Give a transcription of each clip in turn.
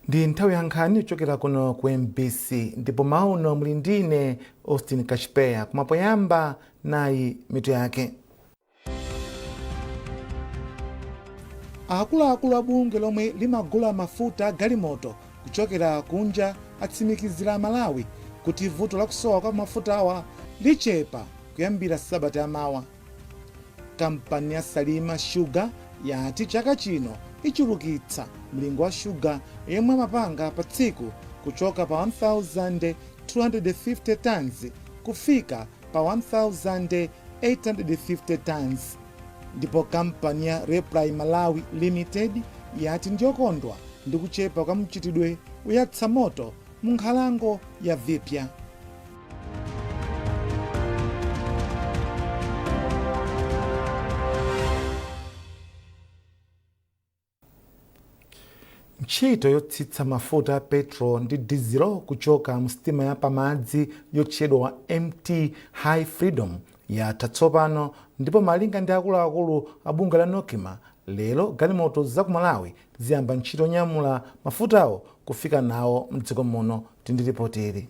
Ndi nthawi ya nkhani kuchokera kuno ku MBC, ndipo mauno muli ndine Austin Kashipeya. Koma poyamba, nayi mitu yake. Akuluakulu a bungwe lomwe limagula mafuta a galimoto kuchokera kunja atsimikizira Malawi kuti vuto lakusowa kwa mafutawa lichepa kuyambira sabata yamawa. Kampani ya Salima Sugar yati chaka chino ichulukitsa mlingo wa shuga yemwe amapanga pa tsiku kuchoka pa 1250 tons kufika pa 1850 tons. Ndipo kampani ya Raiply Malawi Limited yati ndiyokondwa ndi kuchepa kwa mchitidwe woyatsa moto mu nkhalango ya Vipya. Ntchito yotsitsa mafuta a petrol ndi dizilo kuchoka mu sitima ya pamadzi yotchedwa MT High Freedom yatha tsopano, ndipo malinga ndi akuluakulu a bungwe la NOCMA, lero galimoto za ku Malawi ziyamba ntchito yonyamula mafutawo kufika nawo mdziko muno. Tindilipoteri.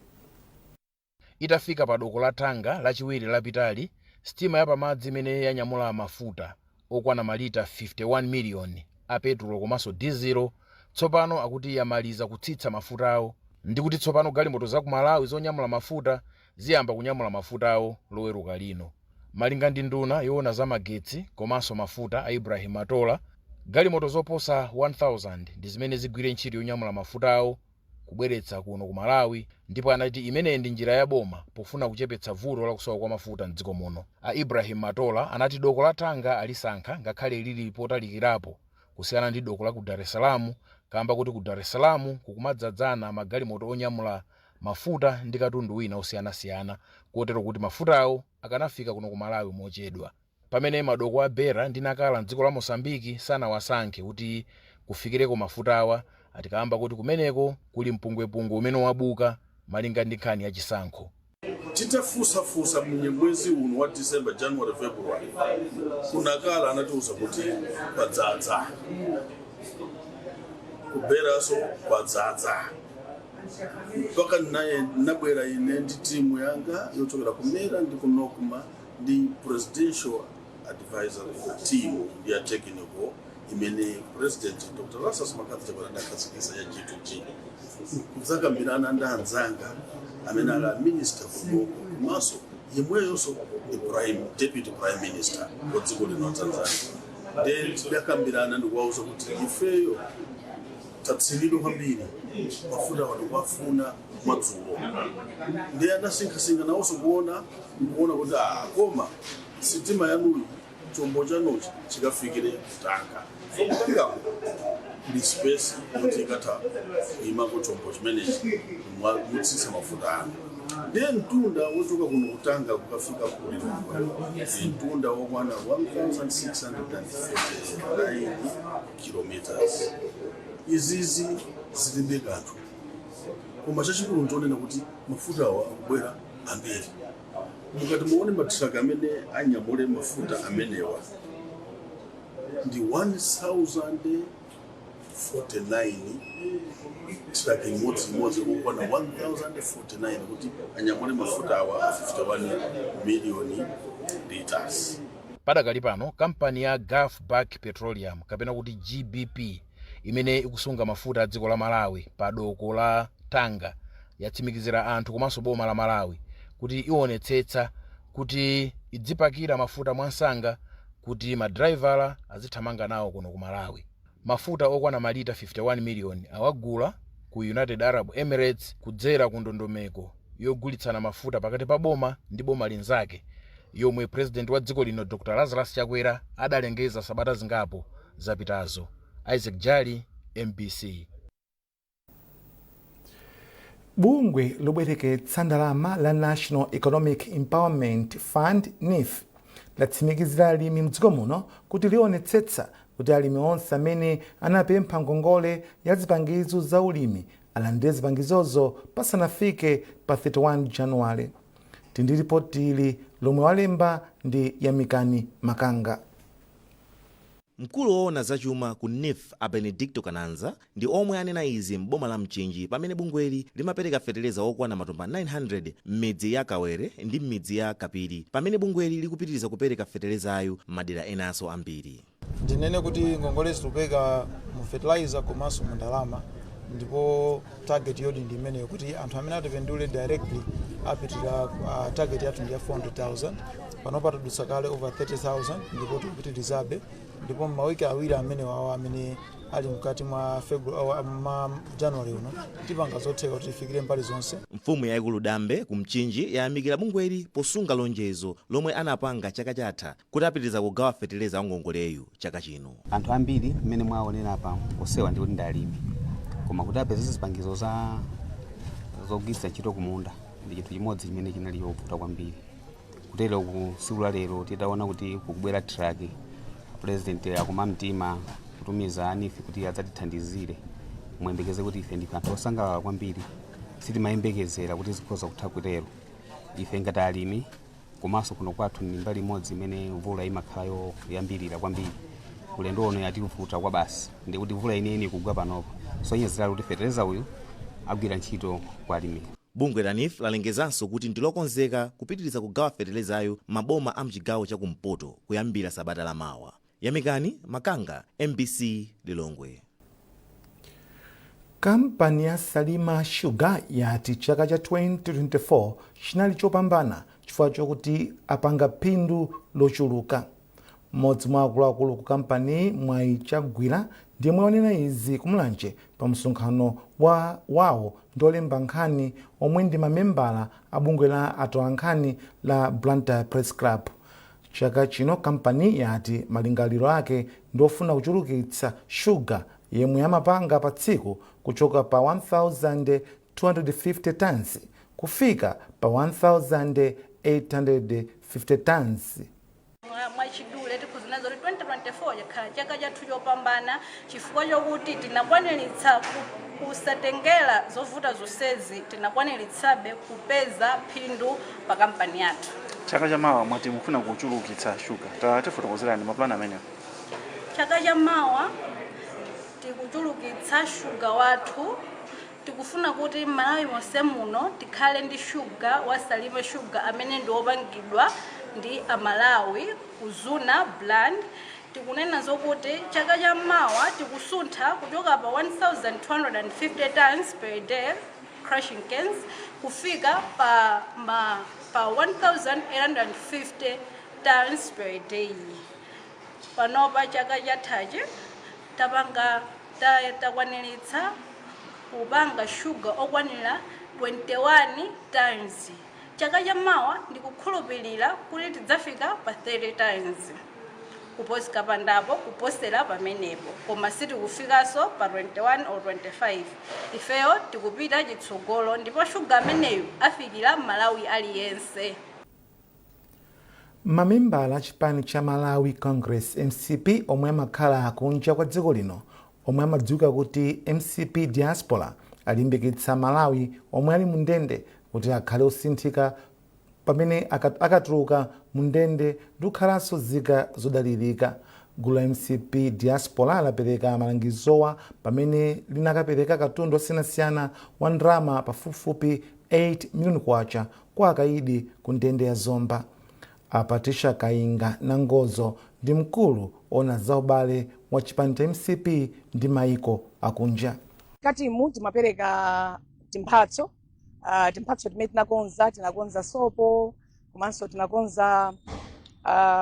Itafika pa doko la Tanga Lachiwiri lapitali, sitima ya pamadzi imene yanyamula mafuta okwana malita 51 miliyoni a petulo komanso dizilo tsopano akuti yamaliza kutsitsa mafutawo, ndi kuti tsopano galimoto za ku Malawi zonyamula mafuta ziyamba kunyamula mafutawo Loweruka lino. Malinga ndi nduna yoona za magetsi komanso mafuta a Ibrahim Matola, galimoto zoposa 1000 ndi zimene zigwire ntchito yonyamula mafutawo kubweretsa kuno ku Malawi, ndipo anati imeneyi ndi njira ya boma pofuna kuchepetsa vuto la kusowa kwa mafuta mdziko muno. A Ibrahim Matola anati doko la Tanga alisankha ngakhale lili potalikirapo kusiyana ndi doko la ku Dar es Salaam, kamba kuti ku Dar es Salaam kukumadzadzana magalimoto onyamula mafuta ndi katundu wina osiyanasiyana, kotero kuti mafutawo akanafika kuno ku Malawi mochedwa. Pamene madoko a Beira ndi Nacala mdziko la Mozambique sanawasankhe kuti kufikireko mafutawa, ati kamba kuti kumeneko kuli mpungwepungwe umene wabuka malinga ndi nkhani ya chisankho. Titafunsafunsa mwezi uno wa December, January, February, ku Nacala anatiuza kuti kwadzadza, ku Beiraso kwadzadza, mpaka naye nabwera ine ndi timu yanga yochokera ku MERA ndi ku NOCMA ndi Presidential Advisory Team ya technical imene President Dr Lazarus McCarthy Chakwera adakhazikitsa ya G2G, kudzakambirana ndi anzanga amene ali a minister kunoko, komanso yemweyonso ndi deputy prime minister wa dziko lino la Tanzania. Nde tidakambirana ndikuwauza kuti ifeyo tatsinidwa kwambiri, mafuta wano kuwafuna mwadzulo. Ndiye anasinkhasinkha nawonso kuona kuti koma sitima yanuyi, chombo chanuchi chikafikire ku Tanga. So ku Tangako kuli space yoti ikatha kuyimako chombo chimenechi mutsitsa mafuta anu. Ndiye mtunda wochoka kuno ku Tanga kukafika ku Lilongwe ndi mtunda wokwana 1639 kilometers. Izizi zilibe kanthu, koma chachikulu nchonena kuti mafutawa akubwera ambiri. Mukati muone matraka amene anyamule mafuta amenewa ndi 1049, truck imodzi imodzi kukwana 1049 kuti anyamule mafuta awa a 51 million liters. Padakali pano, kampani ya Gulf Bulk Petroleum kapena kuti GBP imene ikusunga mafuta a dziko la Malawi pa doko la Tanga yatsimikizira anthu komanso boma la Malawi kuti ionetsetsa kuti idzipakira mafuta mwansanga kuti madraivala azithamanga nawo kuno ku Malawi. Mafuta okwana malita 51 miliyoni awagula ku United Arab Emirates kudzera ku ndondomeko yogulitsana mafuta pakati pa boma ndi boma linzake yomwe President wa dziko lino Dr Lazarus Chakwera adalengeza sabata zingapo zapitazo. Isaac Jali, MBC. Bungwe lobwereketsa ndalama la National Economic Empowerment Fund, NEEF, latsimikizira alimi mdziko muno kuti lionetsetsa kuti alimi onse amene anapempha ngongole ya zipangizo za ulimi alandire zipangizozo pasanafike pa 31 Januwale. Tindi ripoti ili lomwe walemba ndi Yamikani Makanga. Mkulu woona zachuma ku NEEF, a Benedicto Kananza, ndi omwe anena izi m'boma la Mchinji pamene bungweli limapereka feteleza wokwana matumba 900 m'midzi ya Kawere ndi m'midzi ya Kapiri, pamene bungweli likupitiriza kupereka fetelezayo m'madera enanso ambiri. Ndinene kuti ngongole zikupereka mu fertilizer komanso mu ndalama, ndipo target yodi ndi imeneyo, kuti anthu amene atipindule directly apitira. Target yathu ndi ya 400,000. Panopa tadutsa kale over 30,000 ndipo tikupitirizabe, ndipo mawiki 2 amene wawa amene ali mkati mwa February, ma January uno, tipanga zotheka kuti tifikire mbali zonse. Mfumu yayikulu Dambe ku Mchinji yayamikira bungweli posunga lonjezo lomwe anapanga chaka chatha kuti apitiriza kugawa feteleza wangongoleyu chaka chino. Anthu ambiri mmene mwaonera apa osewa ndikuti ndi alimi, koma kuti apeze zipangizo za zogwiritsa ntchito kumunda ndi chinthu chimodzi chimene chinali chovuta kwambiri. Kutero ku tsiku la lero titaona kuti kukubwera truck, President akuma mtima kutumiza a NEEF kuti adzatithandizire, muyembekeze kuti ife ndife anthu osangalala kwambiri. Sitimayembekezera kuti zikhoza kutha kutero. Ife ngati alimi, komanso kuno kwathu ndi mbali imodzi imene mvula imakhala yoyambirira kwambiri, ulendo uno yativuta kwa basi, ndikuti mvula ineni ikugwa panopo, sonyezera kuti fetereza uyu agwira ntchito kwa alimi. Bungwe la NEEF lalengezanso kuti ndilokonzeka kupitiriza kugawa feterezayo maboma a mchigawo chakumpoto kuyambira sabata lamawa. Yamikani Makanga, MBC, Lilongwe. Kampani ya Salima Sugar yati chaka cha 2024 chinali chopambana chifukwa chokuti apanga phindu lochuluka. Mmodzi mwa akuluakulu ku kampani, Mwayi Chagwira, ndiyemwe wanena izi kumulanje pa msonkhano wa wawo ndi olemba nkhani omwe ndi mamembala a bungwe la atolankhani la Blantyre Press Club. Chaka chino kampani yati malingaliro ake ndi ofuna kuchulukitsa shuga yemwe amapanga pa tsiku kuchoka pa 1250 tons kufika pa 1850 tons. Mwachidule tikhuzineza kuti 2024 chakhala chaka chathu chopambana chifukwa chokuti tinakwaniritsa kusatengera zovuta zonsezi, tinakwaniritsabe kupeza phindu pa kampani yathu. Chaka chamawa mwati mufuna kuchulukitsa shuga, tatifotokozerani mapulani amenewo. Chaka chamawa tikuchulukitsa shuga wathu. Tikufuna kuti Malawi monse muno tikhale ndi shuga wa Salima Shuga amene ndi wopangidwa ndi Amalawi, Kuzuna brand. Tikunena zokuti chaka chammawa tikusuntha kuchoka pa 1250 tons per day crushing canes kufika pa 1850 tons per day. Panopa chaka chathachi tapanga takwaniritsa kupanga shuga okwanira 21 tons. Chaka chamawa ndikukhulupirira kuti tidzafika pa 30 tons kuposika pandapo, kuposera pamenepo, koma sitikufikanso pa 21 or 25. Ifeyo tikupita chitsogolo ndipo shuga ameneyu afikira Malawi aliyense. Mamembala a chipani cha Malawi Congress, MCP, omwe amakhala kunja kwa dziko lino, omwe amadziwika kuti MCP Diaspora, alimbikitsa Malawi omwe ali mundende kuti akhale osinthika pamene akatuluka mundende ndi kukhalanso zika zodalirika. Gulu la MCP Diaspora lapereka malangizowa pamene linakapereka katundu osiyanasiyana wa ndalama pafupifupi 8 miliyoni kwacha kwa akaidi ku ndende ya Zomba. A Patricia Kainga Nangozo ndi mkulu ona zaubale wa chipani cha MCP ndi maiko akunja. Katimu timapereka timphatso, timphatso timene tinakonza, tinakonza sopo, komanso tinakonza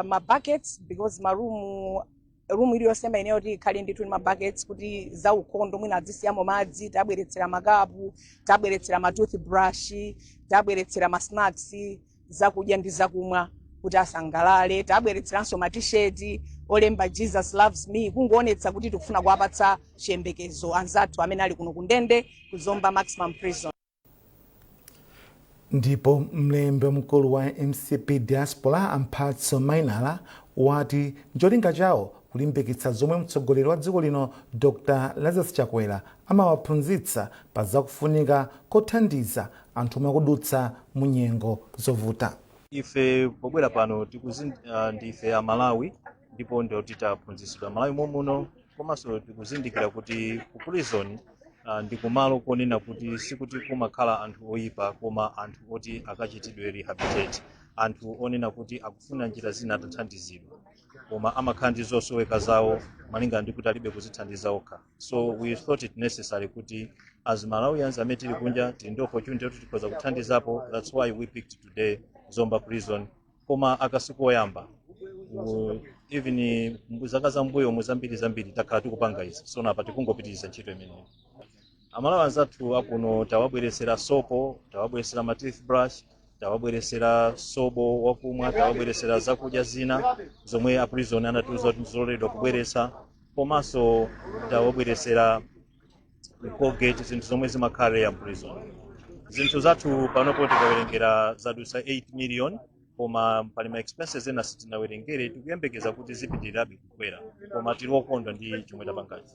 ma buckets, because ma room, room iliyonse imayenera kuti ikhale ndithu ndi ma buckets kuti zaukhondo, mwina adzisiyamo madzi. Tabweretsera makapu, tabweretsera ma toothbrush, tabweretsera ma snacks, zakudya ndi zakumwa kuti asangalale. Tabweretseranso ma T-shirt olemba "Jesus loves me", kungoonetsa kuti tikufuna kuwapatsa chiyembekezo anzathu amene ali kuno kundende ku Zomba Maximum Prison. Ndipo mlembi mkulu wa MCP Diaspora, Amphatso Mainala, wati ncholinga chawo kulimbikitsa zomwe mtsogoleri wa dziko lino Dr Lazarus Chakwera amawaphunzitsa pa zakufunika kothandiza anthu omwe akudutsa mu nyengo zovuta. Ife pobwera pano ndife Amalawi. Ndipo ndiyoti taphunzitsidwa Malawi momuno, komanso tikuzindikira kuti ku prison ndi kumalo konena kuti sikuti kumakhala anthu oyipa, koma anthu oti akachitidwe rehabilitate, anthu onena kuti akufuna njira zina atathandizidwa, koma amakhala ndi zosoweka zawo malingana ndi kuti alibe kuzithandiza okha. So we thought it necessary kuti as Malawians amene tili kunja tili ndi opportunity yoti tikhoza kuthandizapo. That's why we picked today Zomba Prison. Koma akasiku oyamba, even zaka zambuyo mu zambiri zambiri takhala tikupanga izi, so napa tikungopitiriza ntchito imeneyi. Amalawi anzathu akuno tawabweresera sopo, tawabweresera ma toothbrush, tawabweresera sobo wakumwa, tawabweresera zakudya zina zomwe a prison anatiuza kuti ndizololedwa kubweretsa, komanso tawabweresera Colgate, zinthu zomwe zimakhala ya prison. Zinthu zathu panopo tikawerengera zadusa 8 million, koma pali ma expenses ena sitinawerengere. Tikuyembekeza kuti zipitirirabe kukwera, koma tili okondwa ndi chomwe tapangachi.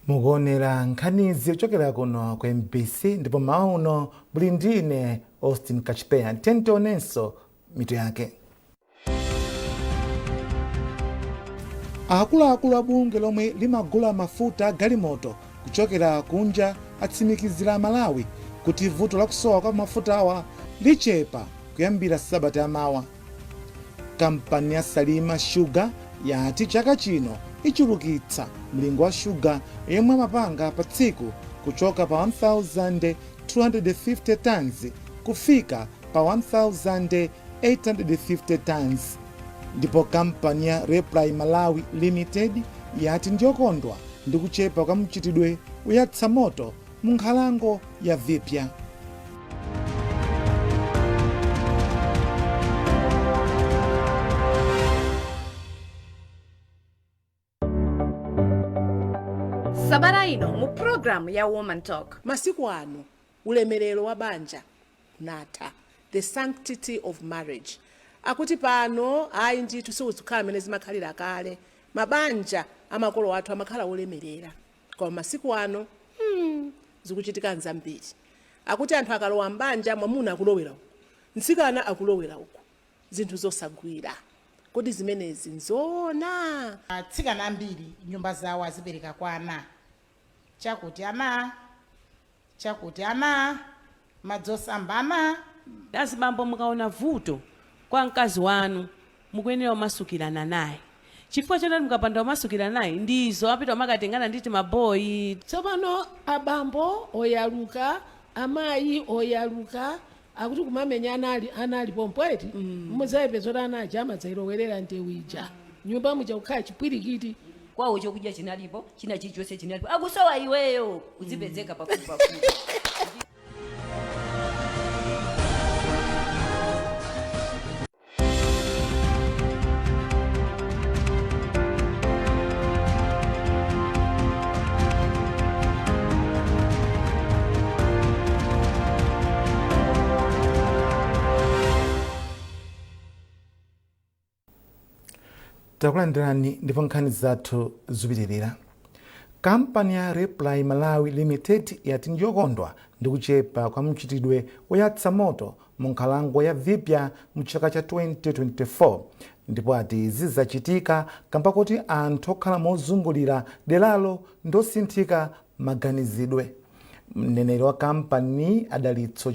Mukuonera nkhanizi kuchokera kuno ku MBC, ndipo mawa uno muli ndine Austin Kachipeya. Tentionenso mitu yake. Akuluakulu a bungwe lomwe limagula mafuta a galimoto kuchokera kunja atsimikizira Malawi kuti vuto lakusowa kwa mafutawa lichepa kuyambira sabata yamawa. Kampani ya Salima Sugar yati chaka chino ichulukitsa mlingo wa shuga yemwe amapanga pa tsiku kuchoka pa 1250 tons kufika pa 1850 tons. Ndipo kampani ya Raiply Malawi Limited yati ndiyokondwa ndi kuchepa kwa mchitidwe woyatsa moto mu nkhalango ya Vipya. Sabata ino mu programu ya Woman Talk. Masiku ano ulemerero wa banja unatha, the sanctity of marriage. Akuti pano ayi ndithu, sikuzikhala amene zimakhalira kale. Mabanja amakolo athu amakhala olemerera, koma masiku ano zikuchitika nzambiri. Akuti anthu akalowa mbanja, mwamuna akulowera uku, mtsikana akulowera uku, zinthu zosagwira. Kodi zimenezi nzoona? Atsikana ambiri nyumba zawo azipereka kwa ana, chakuti ana, chakuti ana, madzi osamba ana. Azibambo, mukaona vuto kwa mkazi wanu, mukuyenera kumasukirana naye, chifukwa chonati mukapanda kumasukirana naye, ndizo apita makatengana nditi maboyi. Tsopano abambo oyaluka, amayi oyaluka, akuti kumamenya ana ali ana alipompo eti. Mudzayipeza kuti ana aja amadzayilowerera ndewu ija, nyumba muja kukhala chipwirikiti. Kwawo chokudya chinalipo, china chilichonse chinalipo, akusowa iweyo uzipezeka pafupi pafupi. Takulandirani, ndipo nkhani zathu zikupitirira. Kampani ya Raiply Malawi Limited yati ndiyokondwa ndi kuchepa kwa mchitidwe woyatsa moto mu nkhalango ya Vipya mchaka cha 2024, ndipo ati izi zachitika kamba kuti anthu okhala mozungulira deralo ndosinthika maganizidwe. Mneneri wa kampani Adalitso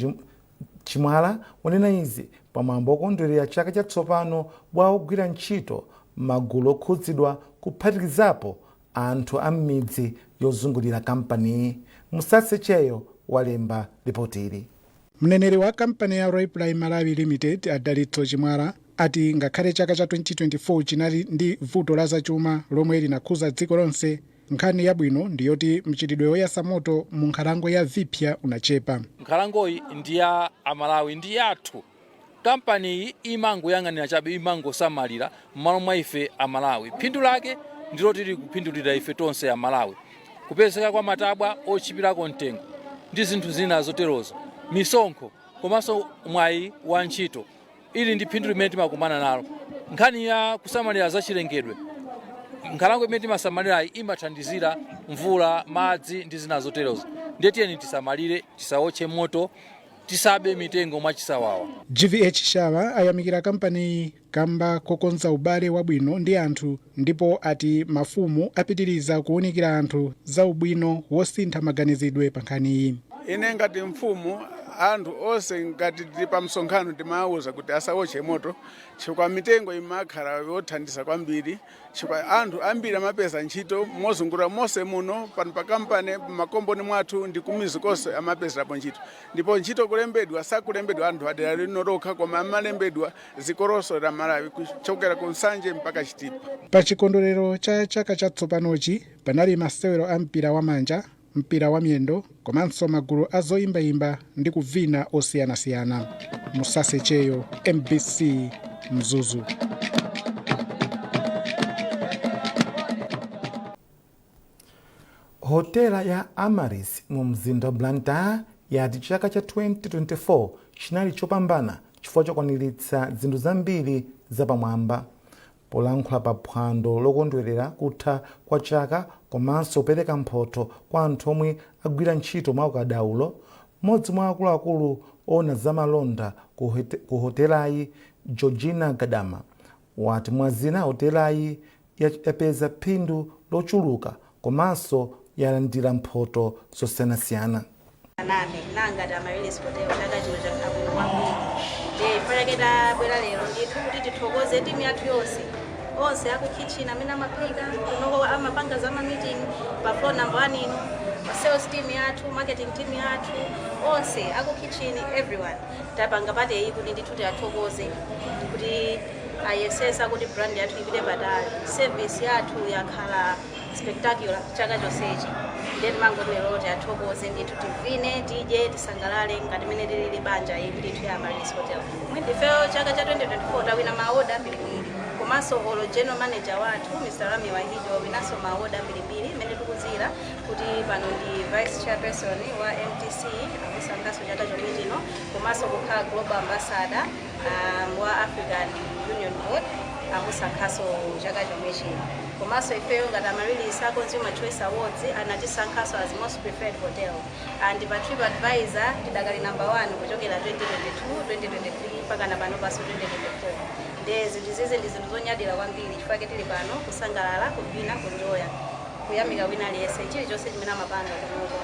Chimwala wanena izi pamwambo wokondwerera chaka chatsopano wa ogwira ntchito magulu okhudzidwa, kuphatikizapo anthu a m'midzi yozungulira kampaniyi. Musase Cheyo walemba ripoti ili. Mneneri wa kampani ya Raiply Malawi Limited Adalitso Chimwala ati ngakhale chaka cha 2024 chinali ndi vuto la zachuma lomwe linakhuza dziko lonse, nkhani yabwino ndi yoti mchitidwe woyatsa moto mu nkhalango ya Vipya unachepa. Nkhalangoyi ndi ya Amalawi, ndi yathu. Kampaniyi imangoyang'anira chabe, imangosamalira m'malo mwa ife Amalawi. Phindu lake ndilo tili kuphindulira ife tonse Amalawi, kupezeka kwa matabwa otchipirako mtengo ndi zinthu zina zoterozo, misonkho komanso mwayi wa ntchito. Ili ndi phindu limene timakumana nalo. Nkhani ya kusamalira zachilengedwe, nkhalango imene timasamalirayi imathandizira mvula, madzi ndi zina zoterozo. Ndiye tiyeni tisamalire, tisawotche moto. Tisabe mitengo mwachisawawa. GVH Shawa ayamikira kampaniyi kamba kokonza ubale wabwino ndi anthu ndipo ati mafumu apitiriza kuwunikira anthu za ubwino wosintha maganizidwe pa nkhaniyi. Ine ngati mfumu, anthu onse ngati tili pa msonkhano timawawuza kuti asawotche moto, chifukwa mitengo imakhala yothandiza kwambiri, chifukwa anthu ambiri amapeza ntchito mozungulira monse muno pano pa kampani, makomboni mwathu ndi kumizi konse amapezerapo ntchito. Ndipo ntchito kulembedwa, sakulembedwa anthu adera lino lokha, koma amalembedwa dziko lonse la Malawi kuchokera ku Nsanje mpaka Chitipa. Pa chikondwerero cha chaka chatsopanochi panali masewero a mpira wa manja, mpira wa miyendo komanso magulu a zoyimbayimba ndi kuvina osiyanasiyana. Musase Cheyo, MBC, Mzuzu. Hotela ya Amaryllis mu mzinda wa Blantyre yati chaka cha 2024 chinali chopambana chifukwa chokwaniritsa zinthu zambiri zapamwamba. Polankhula pa phwando lokondwerera kutha kwa chaka komanso kupereka mphotho kwa anthu omwe agwira ntchito mwa ukadaulo, mmodzi mwa akuluakulu oona zamalonda ku hotelayi, Georgina Gadama, wati mwazina hotelayi yapeza phindu lochuluka komanso yalandira mphoto zosiyanasiyana. Name nangati Amaryllis Hotel, chaka chino chakhala bwino kwambiri. Ndiye ife tabwera lero ndithu kuti tithokoze timu yathu yonse, onse aku kitchen amene amaphika kunoko, amapanga za ma meeting pa floor number 1 ino, pa sales team yathu, marketing team yathu, onse aku kitchen, everyone. Tapanga party iyi kuti ndithu tiathokoze kuti ayesesa kuti brand yathu ipite patali. Service yathu yakhala spectacular chaka chonsechi. Ndiye timangoti lero tiathokoze ndithu, tivine, tidye, tisangalale ngati mene tilili banja iyi ndithu ya Amaryllis Hotel. Ifeyo chaka cha 2024 tawina ma award ambirimbiri, komanso olo general manager wathu Mr Rami Wahid wawinanso ma award ambirimbiri, imene tikuzira kuti pano ndi vice chairperson wa MTC, akusankhanso chaka chomwe chino, komanso kukhala global ambassador wa African Union Board, amusankhanso chaka chomwe chino. Komanso ifeyo ngati Amaryllis, a Consumer Choice Awards anatisankhanso as most preferred hotel, and pa Trip Advisor tidakali number 1 kuchokera 2022, 2023 mpaka na pano paso 2024. Nde zinthu zizi ndi zinthu zonyadira kwambiri, chifukwa tili pano kusangalala, kuvina, kunjoya, kuyamika wina aliyense chilichonse chimene amapanga kunoko.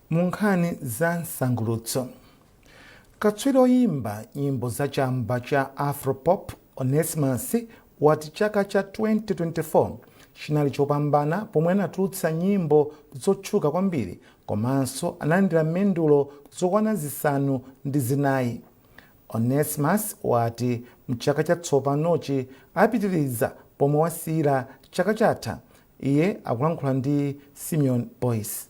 Mu nkhani za msangulutso, katswiri oyimba nyimbo za chamba cha Afropop Onesimus wati chaka cha 2024 chinali chopambana pomwe anatulutsa nyimbo zotchuka kwambiri komanso analandira mendulo zokwana 4. Onesimus wati mchaka chatsopanochi apitiriza pomwe wasiyira chaka chatha. Iye akulankhula ndi Simeon Boyce.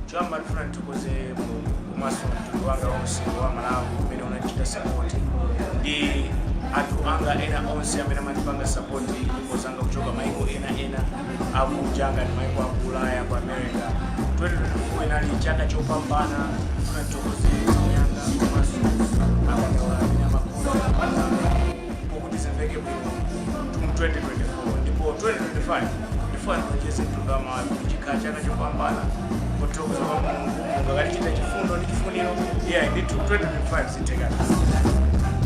Choyamba ndifuna ndithokoze Mulungu komanso mtundu wanga wonse wa Malawi umene unachita support, ndi anthu anga ena onse amene amandipanga support nyimbo zanga kuchoka maiko ena ena akunja ngati maiko aku Ulaya, ku America. 2024 inali chaka chopambana. Ndifuna ndithokoze timu yanga komanso akadaulo amene amakonza pokuti zimveke bwino mu 2024. Ndipo 2025 ndifuna ndilonjeze mtundu wa Malawi kuti chikhala chaka chopambana pothokoza kwa Mulungu. Mulungu akatichita chifundo ndi chifuniro, iyayi ndithu 2025 zithekana.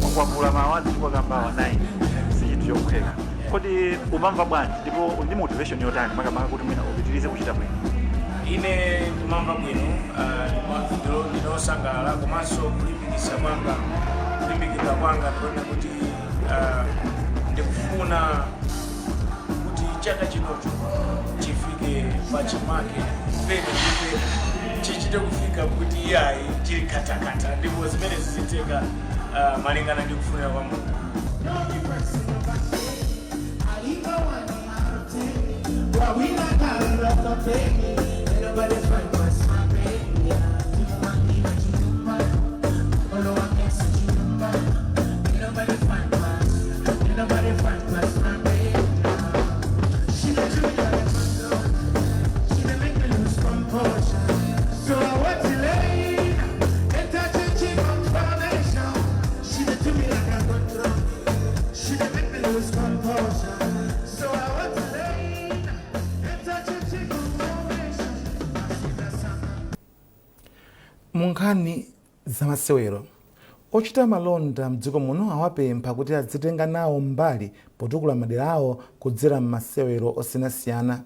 Wakwapula ma awards kwakambawa 9, si chinthu chophweka. Kodi umamva bwanji ndipo ndi motivation yotani makamaka kuti mwina upitirize kuchita bwino? Ine ndimamva bwino, ndinosangalala, komanso kulimbikitsa kwanga, kulimbikira kwanga ndikuona kuti ndikufuna kuti chaka chinocho chifike pachimake pene ndipo chichite kufika kuti iyayi chili katakata, ndipo zimene zizitheka malingana ndi kufunira kwa Mulungu. stop paying me. Ain't nobody find past my pain. Yeah. Ain't nobody find past. Ain't nobody find past my pain. She dey do me like a girl. She dey make me lose composure. So I want to lay enter church confirmation. She dey do me like a good girl. She dey make me lose composure. So I want to lay enter church confirmation. Mu nkhani zamasewero, ochita malonda mdziko muno awapempha kuti adzitenga nawo mbali potukula madera awo kudzera m'masewero osiyanasiyana.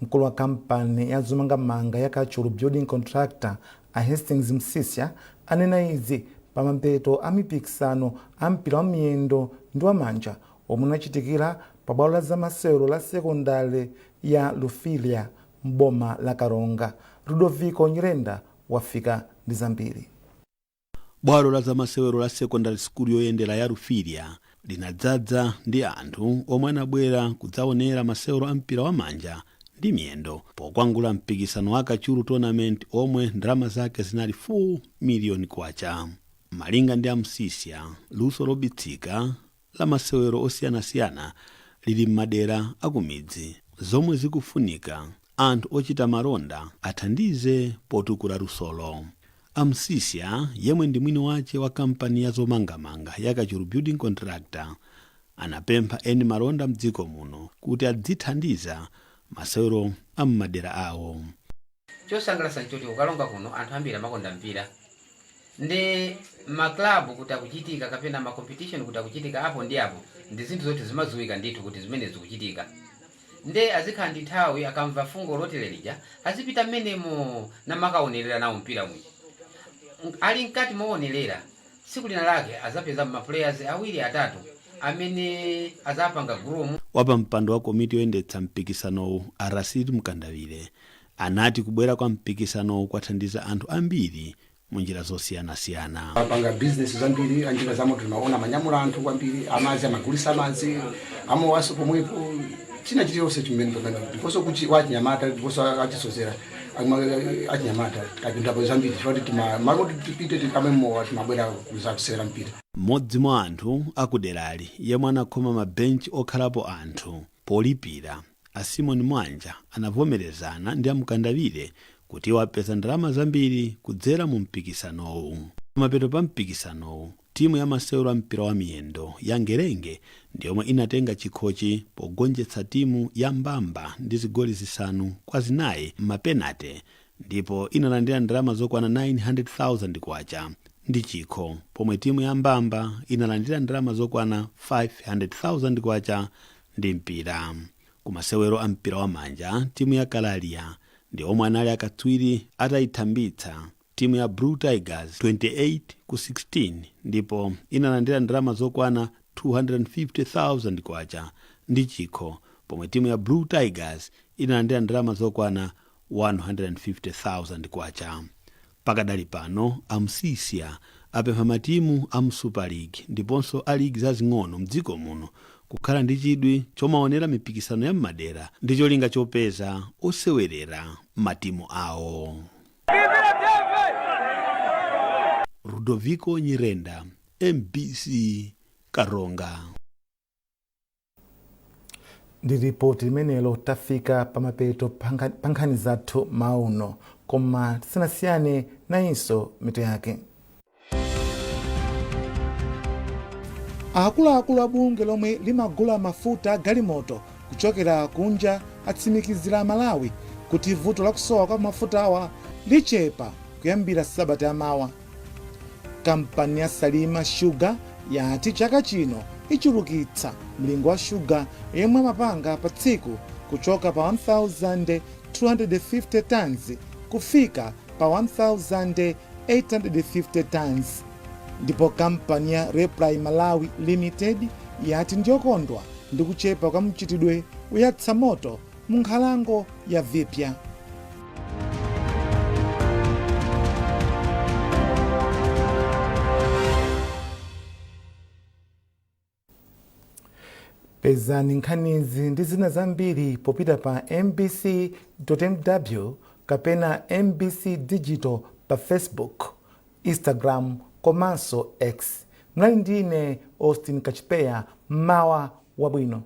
Mkulu wa kampani ya zomangamanga ya Kachulu Building Contractor, a Hastings Msisya, anena izi pa mapeto a mipikisano a mpira wa miyendo ndi wamanja omwe unachitikira pa bwalo la zamasewero la sekondale ya Lufilia m'boma la Karonga. Ludovico Nyirenda wafika ndi zambiri. Bwalo la zamasewero la secondary school yoyendera ya Rufilia linadzadza ndi anthu omwe anabwera kudzaonera masewero a mpira wa manja ndi miyendo pokwangula mpikisano wa Kachulu Tournament omwe ndalama zake zinali 4 miliyoni kwacha. Malinga ndi amsisya, luso lobitsika la masewero osiyanasiyana lili m'madera akumidzi, zomwe zikufunika anthu ochita malonda athandize potukula lusolo. Amsisya, yemwe ndi mwini wace wa kampani ya zomangamanga ya Kachulu Building Contractor, anapempha eni malonda mdziko muno kuti adzithandiza masewero a m'madera awo. Chosangalatsa nchoti kukalonga kuno anthu ambiri amakonda mpira, ndi maklabu kuti akuchitika kapena ma competition kuti akuchitika apo ndi apo, ndi zinthu zoti zimadziwika ndithu kuti zimene zikuchitika. Nde azikhala ndi nthawi, akamva fungo lotere lija azipita mmenemo namakaonerera nawo mpira muja. Ali mkati moonerera, tsiku lina lake azapeza ma players awiri atatu amene azapanga groom. Wapampando wa komiti yoyendetsa mpikisanowu, a Rasid Mkandawire, anati kubwera kwa mpikisanowu kwathandiza anthu ambiri mu njira zosiyanasiyana. Apanga bizinesi zambiri, anjinga za moto timaona amanyamula anthu kwambiri, amazi amagulisa madzi amowaso pomwepo, china chiliyonse chimene pamene, ndiponso kuti wachinyamata ndiponso achisozera achinyamata apindapo zambiri, chifukwa kuti malo kuti tipite tikamwe mowa timabwera kuzakusewera mpira. Mmodzi mwa anthu akuderali yemwe anakhoma mabenchi okhalapo anthu polipira, a Simon Mwanja, anavomerezana ndi amkandawire kuti iwo apeza ndalama zambiri kudzera mu mpikisanowu. Pamapeto pa mpikisanowu, timu ya masewero a mpira wa miyendo ya Ngerenge ndi yomwe inatenga chikhochi pogonjetsa timu ya Mbamba ndi zigoli 5-4 m'mapenate, ndipo inalandira ndalama zokwana 900,000 kwacha ndi chikho, pomwe timu ya Mbamba inalandira ndalama zokwana 500,000 kwacha ndi mpira. Kumasewero a mpira wa manja, timu ya Kalalia ndi omwe anali akatswiri atayithambitsa timu ya Blue Tigers 28-16, ndipo inalandira ndalama zokwana 250,000 kwacha ndi chikho, pomwe timu ya Blue Tigers inalandira ndalama zokwana 150,000 kwacha. Pakadali pano, amsisya apempha matimu a Super League ndiponso a ligi zazing'ono mdziko muno kukhala ndi chidwi chomaonera mipikisano ya m'madera ndi cholinga chopeza osewerera matimu awo. Ludovico Nyirenda, MBC, Karonga. Ndi ripoti limenelo tafika pamapeto pa nkhani zathu mauno, koma tisanasiyane nayinso mitu yake. Akuluakulu a bungwe lomwe limagula mafuta a galimoto kuchokera kunja atsimikizira Malawi kuti vuto lakusowa kwa mafutawa lichepa kuyambira sabata yamawa. Kampani ya Salima Sugar yati chaka chino ichulukitsa mlingo wa shuga yemwe amapanga pa tsiku kuchoka pa 1250 tons kufika pa 1850 tons. Ndipo kampani ya Raiply Malawi Limited yati ndiyokondwa ndi kuchepa kwa mchitidwe woyatsa moto mu nkhalango ya Vipya. Pezani nkhanizi ndi zina zambiri popita pa mbc.mw kapena MBC Digital pa Facebook, Instagram komanso X. Mnali ndine Austin Kachipeya. Mawa wabwino.